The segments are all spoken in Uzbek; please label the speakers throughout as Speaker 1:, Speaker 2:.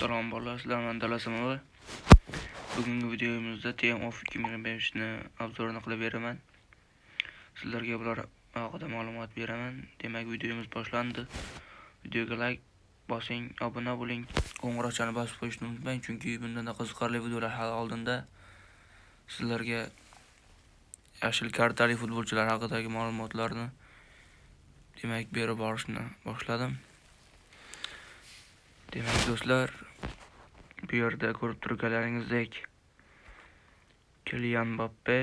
Speaker 1: Salom bolalar, sizlar bilan Dalasamova. Bugungi videomizda TM Off 2025 ni обзор ini qilib beraman. Sizlarga bular haqida ma'lumot beraman. Demak, videomiz boshlandi. Videoga like bosing, obuna bo'ling, qo'ng'iroqchani bosib qo'yishni unutmang, chunki bundan qiziqarli videolar hali oldinda. Sizlarga yashil kartali futbolchilar haqidagi ma'lumotlarni, demak, berib borishni boshladim. Demak, do'stlar, bu yerda ko'rib turganlaringizdek Kilian Mbappe,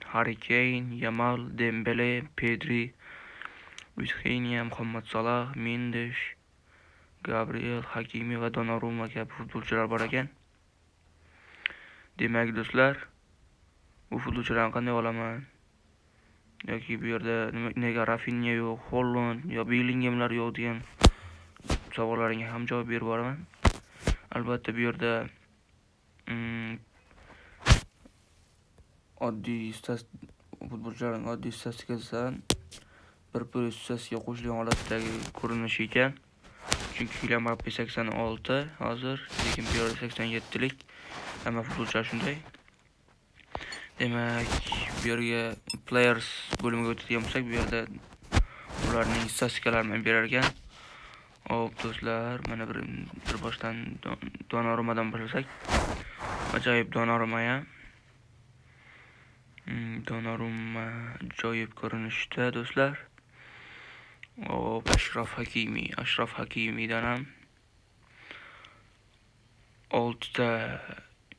Speaker 1: Harry Kane, Yamal, Dembele, Pedri, Vitinha, Muhammad Salah, Mendes, Gabriel, Hakimi va Donnarumma kabi futbolchilar bor ekan. Demak, do'stlar, bu futbolchilarni qanday olaman? Yoki bu yerda nega Rafinha yo'q, Holland yo Bellinghamlar yo'q degan savollaringga ham javob berib boraman. Albatta, bu yerda oddiy futbolchilarning oddiy statistikasidan bir plyus statistika qo'shilgan holatdagi ko'rinishi ekan. Chunki Kylian Mbappe 86 hozir, lekin bu yerda 87lik. Hamma futbolchilar shunday. Demak, bu yerga players bo'limiga o'tadigan bo'lsak, bu yerda ularning statistikalarini berar ekan. Hop, do'stlar, mana bir boshdan Donnarummadan boshlasak. Ajoyib Donnarumma ham. Donnarumma ajoyib ko'rinishda, do'stlar. Hop, Ashraf Hakimi, Ashraf Hakimidan ham oltita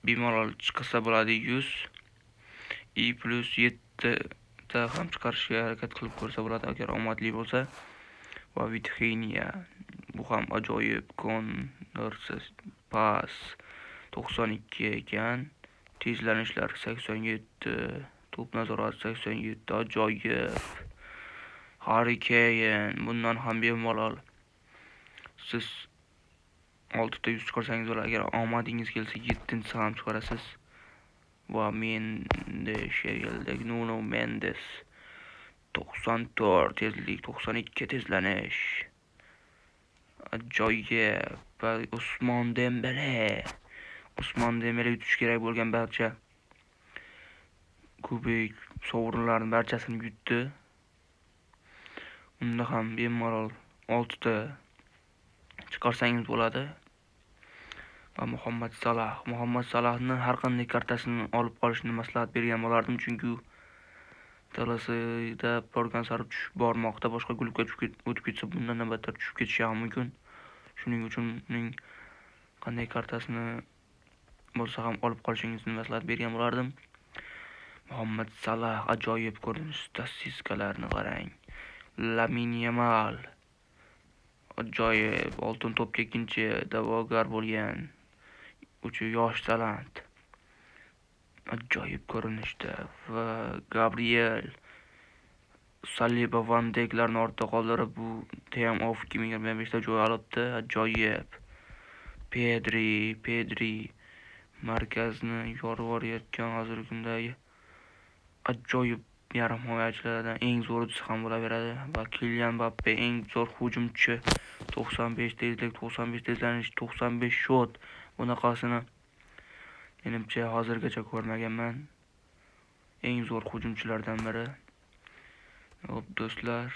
Speaker 1: bemalol chiqsa bo'ladi 100. И plyus yettita ham chiqarishga harakat qilib ko'rsa bo'ladi, agar omadli bo'lsa. Va Vitinha, bu ham ajoyib ko'rsiz, pas 92 ekan, tezlanishlar 87, to'p nazorati 87, ajoyib. Harry Kane, bundan ham bemalol siz oltita 100 chiqarsangiz bo'ladi, agar omadingiz kelsa, yettinchisi ham chiqarasiz. Va Mendesga keldik. Nuno Mendes, 94 tezlik, 92 tezlanish, ajoyib. Va Usmon Dembele, Usmon Dembele yutishi kerak bo'lgan barcha kubok sovrinlarni barchasini yutdi. Unda ham bemalol oltita chiqarsangiz bo'ladi. Va Muhammad Salah, Muhammad Salahni har qanday kartasini olib qolishni maslahat bergan bo'lardim, chunki u TLCda borgan sari tushib bormoqda. Boshqa klubga o'tib ketsa, bundan battar tushib ketishi ham mumkin. Shuning uchun uning qanday kartasini bo'lsa ham olib qolishingizni maslahat bergan bo'lardim. Muhammad Salah ajoyib ko'rinish, statistikalarni qarang. Lamin Yamal ajoyib, oltin to'pga ikkinchi da'vogar bo'lgan uchi yosh talant, ajoyib ko'rinishda. Va Gabriel, Saliba, Van Deyklarni ortda qoldirib, bu TM Off 2025da joy olibdi, ajoyib. Pedri, Pedri markazni yorib yuborayotgan hozirgi kundagi ajoyib yarim himoyachilardan eng zo'ri desa ham bo'laveradi. Va Kilian Mbappe eng zo'r hujumchi, 95 tezlik, 95 tezlanish, 95 shot. Bunaqasini menimcha hozirgacha ko'rmaganman, eng zo'r hujumchilardan biri. Hop, do'stlar,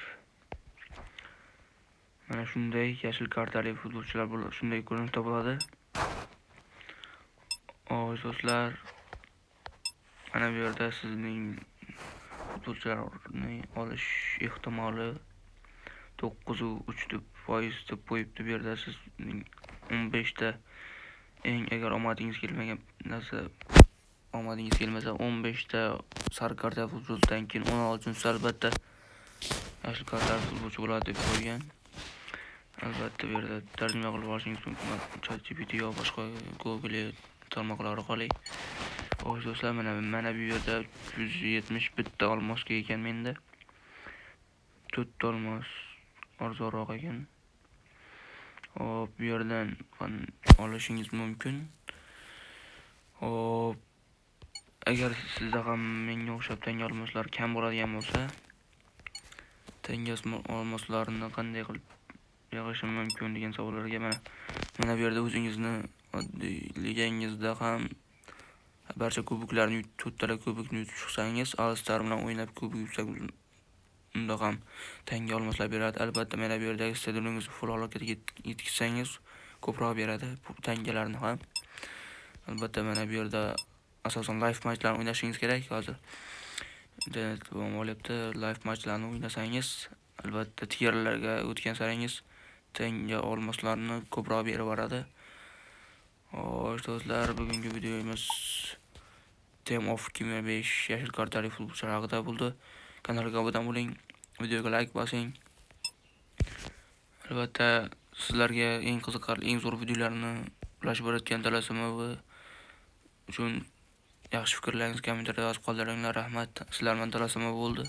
Speaker 1: mana shunday yashil kartali futbolchilar shunday ko'rinishda bo'ladi. Xo'sh, do'stlar, mana bu yerda sizning futbolchilarni olish ehtimoli 9,3 deb foiz deb qo'yibdi. Bu yerda sizning 15ta eng, agar omadingiz kelmagan narsa, omadingiz kelmasa, 15ta sariq karta futbolchidan keyin 16-chisi albatta yashil kartali futbolchi bo'ladi deb qo'ygan. Albatta, bu yerda tarjima qilib olishingiz mumkin ChatGPT yo boshqa Google tarmoqlari orqali. Xo'sh, do'stlar, mana bu yerda 171 ta olmosga ekan, menda to'rtta olmos arzonroq ekan. Hop, bu yerdan olishingiz mumkin. Hop, agar sizda ham menga o'xshab tanga olmoslar kam bo'ladigan bo'lsa, tanga olmoslarni qanday qilib yig'ishim mumkin degan savollarga mana bu yerda o'zingizni oddiy ligangizda ham barcha kuboklarni, to'rttala kubokni yutib chiqsangiz, All-Star bilan o'ynab kubok yutsangiz, unda ham tanga olmoslar beradi. Albatta, mana bu yerdagi stadioningizni full holatga yetkazsangiz, ko'proq beradi bu tangalarni ham. Albatta, mana bu yerda asosan live matchlarni o'ynashingiz kerak. Hozir internet olyapti. Live matchlarni o'ynasangiz, albatta, tierlarga o'tgan saringiz tanga olmoslarni ko'proq berib boradi. Xo'sh, do'stlar, bugungi videomiz Team of 2005 yashil kartali futbolchilar haqida bo'ldi. Kanalga obuna bo'ling, videoga like bosing. Albatta, sizlarga eng qiziqarli, eng zo'r videolarni ulashib borayotgan Talasima uchun yaxshi fikrlaringizni kommentariyada yozib qoldiringlar. Rahmat. Sizlar bilan Talasima bo'ldi.